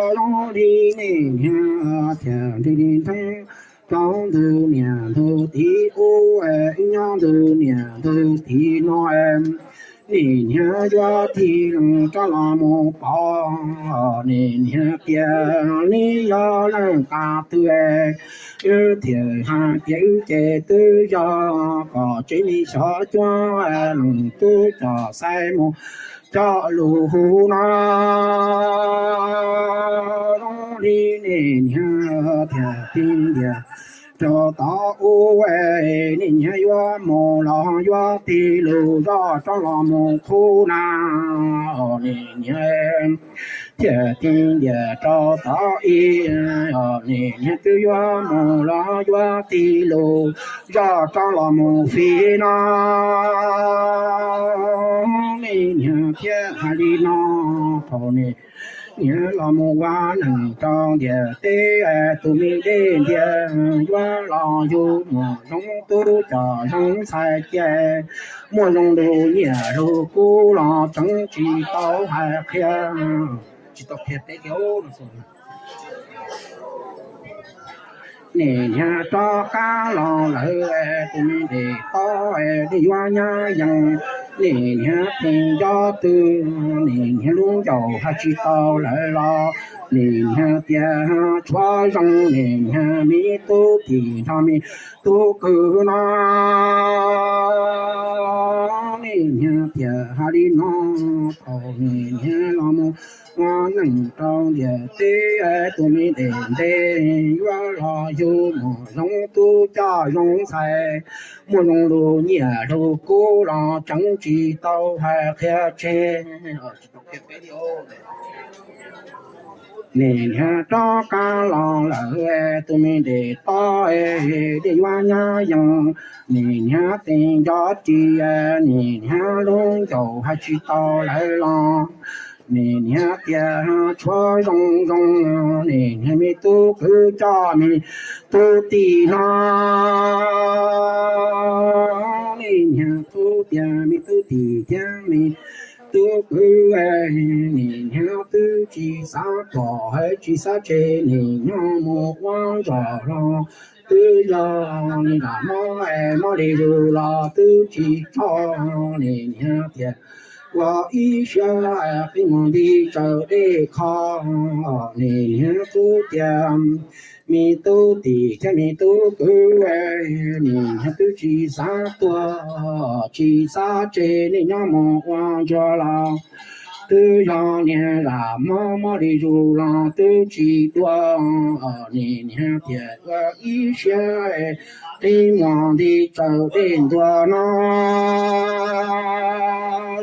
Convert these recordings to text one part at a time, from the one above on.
Zoo li nej niag thiaj nrog li nrog rau ntug niam ntug txiv ub, wb nyob ntug niam ntug txiv no, nej niag yuav tig rov los mus pom, nej niag tias nej yog leej twg, wb thiaj hais tias wb ces twb yog kom tsev me xyov cuab leej tub coj xaiv mus coj lug hu no. Zoo li nej niag thiaj tig ntiag rau tod ub, nej niag yuav mus los yuav tig lug zoj rov los mus qhub na, nej niag thiaj tig ntiag rau tod ib, nej niag twb yuav mus los yuav tig lug zoj rov los mus fiv no. Nej niag thiaj hais li no, thaum nej niag los mus ua neej rau ntiaj teb, tus me dej ntiag yuav los yug mus zoo tub coj zoo ntxhais cia, muaj zoo lug nyiaj lug kub los tseev tsis tau hais qhia, tsis tau qhia peb li. Nej niag rov qab los lawm, tus me dej tob dej yuav nyab yees, nej niag pheej nco twg, nej niag lub ncauj hais tsis tau lawm los, nej niag tias tshuav zoo, nej niag me tub tij nrog me tub kwv no, nej niag tias hais li no, thaum nej niag los mus ua neej rau ntiaj teb, tus me dej ntev yuav los yug mus zoo tub coj zoo ntxhais, muaj zoo lug nyiaj lug kub los tseev tsis tau hais qhia tseg. Nej niag rov qab los lawm, tus me dej tob dej yuav nyab yees, nej niag pheej nco twg, nej niag lub ncauj hais tsis tau lawm los, nej niag tias tshuav zoo zoo, nej niag me tub kwv coj me tub tij no, nej niag tub tias me tub tij thiab me tub kwv, nej niag twb tsis xav pom hais tsis xav tseg, nej nyob mus ua zog los twb yog li nram mob, mob li zug los twb tsis tso, nej niag tias ua ib siab qi mus nti tsaws dej kho, nej niag tub tias me tub tij thiab me tub kwv, nej niag twb tsis xav tuag tsis xav tseg, nej nyob mus ua ntsuag los twb yog niag zam mob mob li zug los twb tsis dua, nej niag tias ua ib siab qi mus nti tsaws dej ntua no.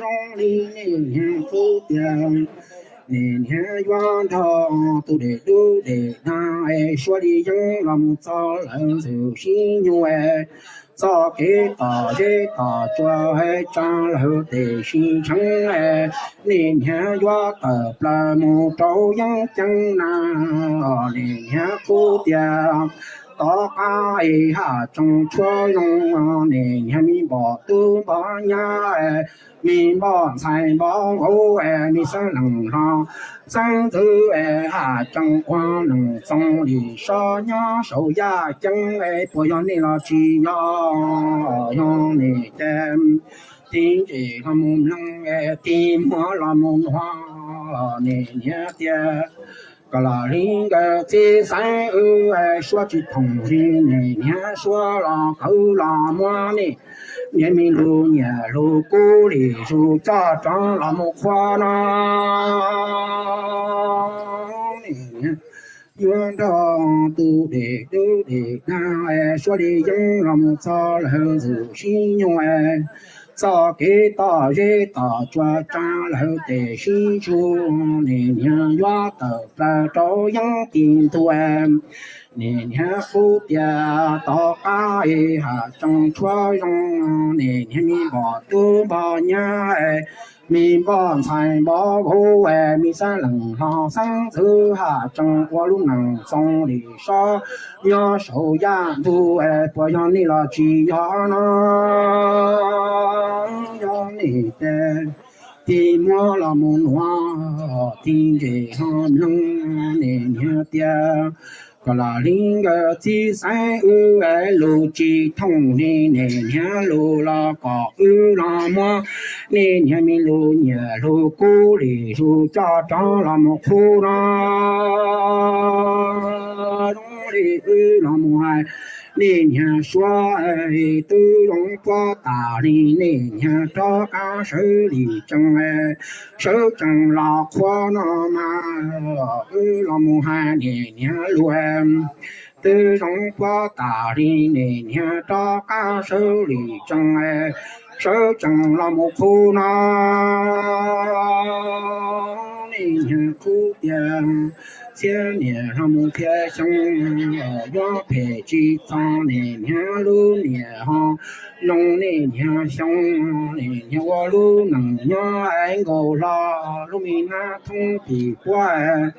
Zoo li nej niag tub tias nej niag yuav nrog tus dej dub dej dag, suav li yeeb los mus txog lawv ntxwg sib nyug, txoj kev tom zeb tom tsua tsa lawv tes sib tsheev, nej niag yuav tawm plaws mus rau yeeb ceeb na, nej niag qub tias tom qab ib haj tseem tshuav zoo, nej niag me npoj tub npoj nyab, me npoj ntxhais npoj vauv, me xeeb leej hlob xeeb ntxwv, haj tseem ua neej txoos li sob nyob saum yaj ceeb, puas yog nej los tsis yog? Yog nej ces tig ntses los mus mloog, tig muag los mus nuav, nej niag tias koj los li nkawd txiv xeeb wb, suav tsis thoom li nej niag suav los qawv los muab nej niag me lug nyiaj lug kub li zug coj rov los mus qhuav no. Nej niag yuav nrog tus dej dub dej dag, suav li yeeb los mus txog lawv ntxwg sib nyug, txoj kev tom zeb tom tsua tsa lawv tes sib tsug, nej niag yuav tawm plaws rau yeeb tim ntua, nej niag qub tias tom qab ib haj tseem tshuav zoo, nej niag me npoj tub npoj nyab, me npoj ntxhais npoj vauv, me xeeb leej hlob xeeb ntxwv, haj tseem ua lub neej txoos li sob nyob saum yaj ntug, puas yog nej los tsis yog no? Yog nej ces Tig muab los mus nuav, tig ntses ho mloog, niam nyiag tias, koj los li nkawd txiv xeeb wb lug tsis thooj li, niam nyiag lug los kom wb los muab niam nyiag me lug nyiam lug kub li lug coj rov los mus qhuv no. Zoo li wb los mus hais niam nyiag suav, twb zoo puab tas li, niam nyiag rov qab sawv li tsees, sawv tsees los qhuav no mas, wb los mus hais niam nyiag lug, twb zoo puab tas li, niam nyiag rov qab sawv li tsees, sawv tsees los mus qhuv no. Niam nyiag qhuv tias, txhiab niam los mus txhiab xyoo, yuav phem tsis txog niam nyiag lub niam ho zoo, niam nyiag xyoo, niam nyiag ua lub neej nyob nkaus hlo, lub me nab thoob pim puab,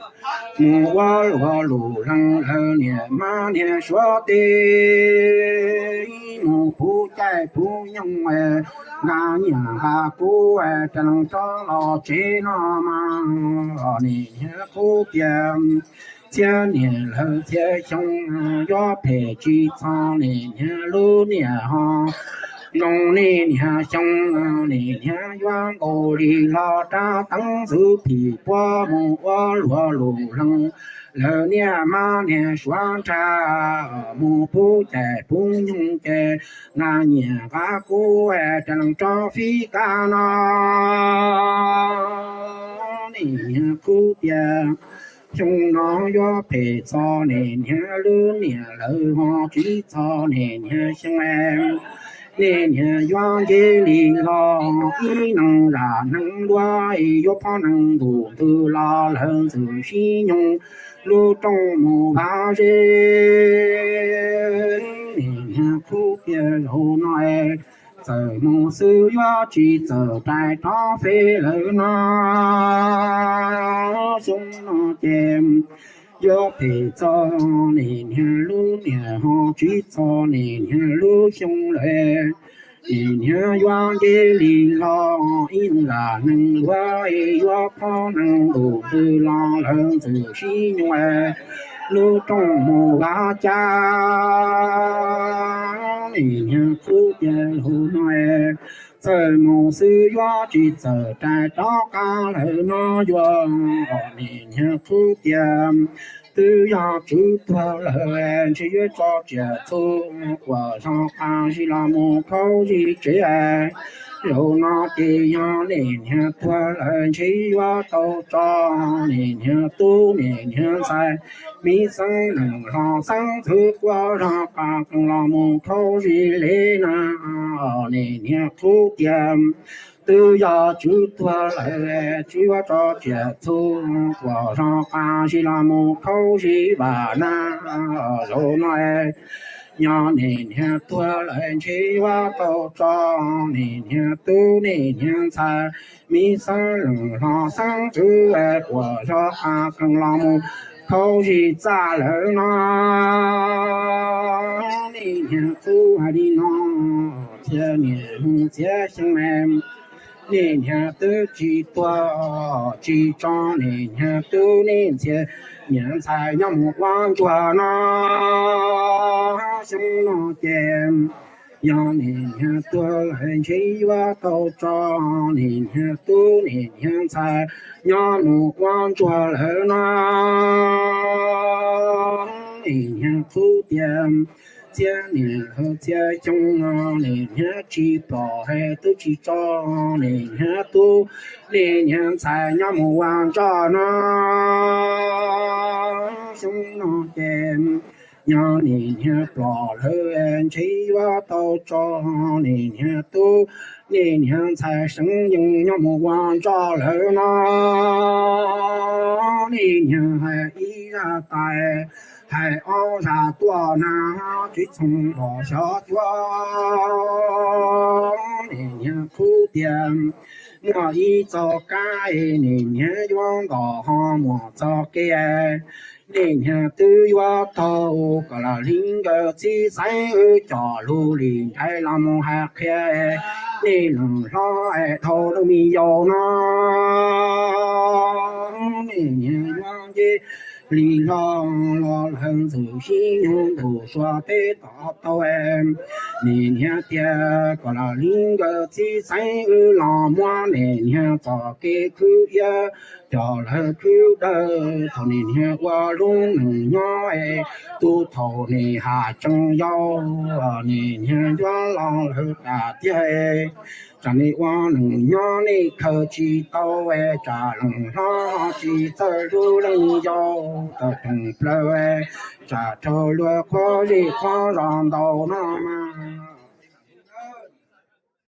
mus ua luag lug leej lawm niam mab niag suav tes, mus puv caij puv nyoog, nqa nyiaj nqa kub, rov lees rov los tsev no mas, niam nyiag qhuv tias, txhiab niam lawv txhiab xyoo, yuav phem tsis txog niam nyiag lub niam ho zoo, niam nyiag xyoo, niam nyiag yuav nkaus li hlo rab teeb ntxwv phim puab mus ua luag lug leej lawm niam mab niag suav nrag, mus puv caij puv nyoog ces nqa nyiaj nqa kub, rov lees rov fib kab no. Niam nyiag qhuv tias, xyoo no yuav phem txog niam nyiag lub niam lawv ho tsis txog niam nyiag xyoo, niam nyiag yuav nce li los ib neeg zam neeg luag, yuav phob neeg ntuj ntws los lawv ntxwg sib nyoog lub rooj mus vaj zeb. Niam nyiag qhuv tias, zaum no txawm mus xwb yuav tsis txawm rais rov feb lawm no. Xyoo no ces yuav phem txog niam nyiag lub niam ho tsis txog niam nyiag lub xyoo lawm, niam nyiag yuav nce li los ib zam neeg luag, yuav phob neeg ntuj ntws los lawv ntxwg sib nyoog lub rooj mus vaj cab. Niam nyiag qhuv tias, zaum no txawm mus xwb yuav tsis txawm rais rov qab lawm no yuav. Niam nyiag qhuv tias, twb yog tswv tuag lawm ntshe yuav tso tsiam txhu, kuam zog qab zib los mus khaub zib tsev. Zaum no ces yog niam nyiag tuag lawm ntshe yuav tau tso niam nyiag tub niam nyiag ntxhais, me xeeb leej hlob xeeb ntxwv kuam zog qab qees los mus khaub zib le na. Niam nyiag qhuv tias, twb yog tswv tuag lawm tsis yuav tso tsiam txhu, kuam zog qab zib los mus khaub zib vam na. Zaum no yog niam nyiag tuag lawm ntshe yuav tau tso niam nyiag tub niam nyiag ntxhais, me xeeb leej hlob xeeb ntxwv kuam zog qab qees los mus khaub zib txaj lawm no. Niam nyiag qhuv hais li no, txhiab niam mus txhiab xyoo, niam nyiag twb tsis tuag tsis tso niam nyiag tub niam ntxhais, niam ntxhais nyob mus ua ntsuag no. Xyoo no ces yog niam nyiag tuag lawm ntshe yuav tau tso niam nyiag tub niam nyiag ntxhais nyob mus ua ntsuag lawm no. Niam nyiag qhuv tias, txhiab niam lawv txhiab xyoo, niam nyiag tsis plom hais twb tsis tso niam nyiag tub niam nyiag ntxhais nyob mus ua ntsoj no. Xyoo no ces yog niam nyiag plom lawm ntshe yuav tau tso niam nyiag tub niam nyiag ntxhais seev yeej nyob mus ua ntsoj lawm no. Niam nyiag hais ib zaj tais, hais ob zaj tuaj na, tsis txhob los xyov cuag. Niam nyiag qhuv tias, muaj ib txoj kab niam nyiag yuav ntom ho muaj txoj kev, niam nyiag twb yuav taug kom lam li nkawd txiv xeeb wb coj lug li nrhiav los mus hais qhia. Nej leej hlob es dhau lub me yau no, nej niag yuav nce li hlo los lawv ntxim sib nyoog tus suav teb tom tau. Nej niag tias kom los li nkawd txiv xeeb wb los muab nej niag txoj kev khwv iab coj lawv khwv dawb. Thaum nej niag ua lub neej nyob, tus thaum nej haj tseem yau, nej niag yuav los lawv tas tiag. Tsam nej ua neej nyob nej khaws tsis tau, tsam leej hlob tsis txawj hlub leej yau, tau tseem plaws, tsam raug luag qhuab zej qhuab zos ntau no mas.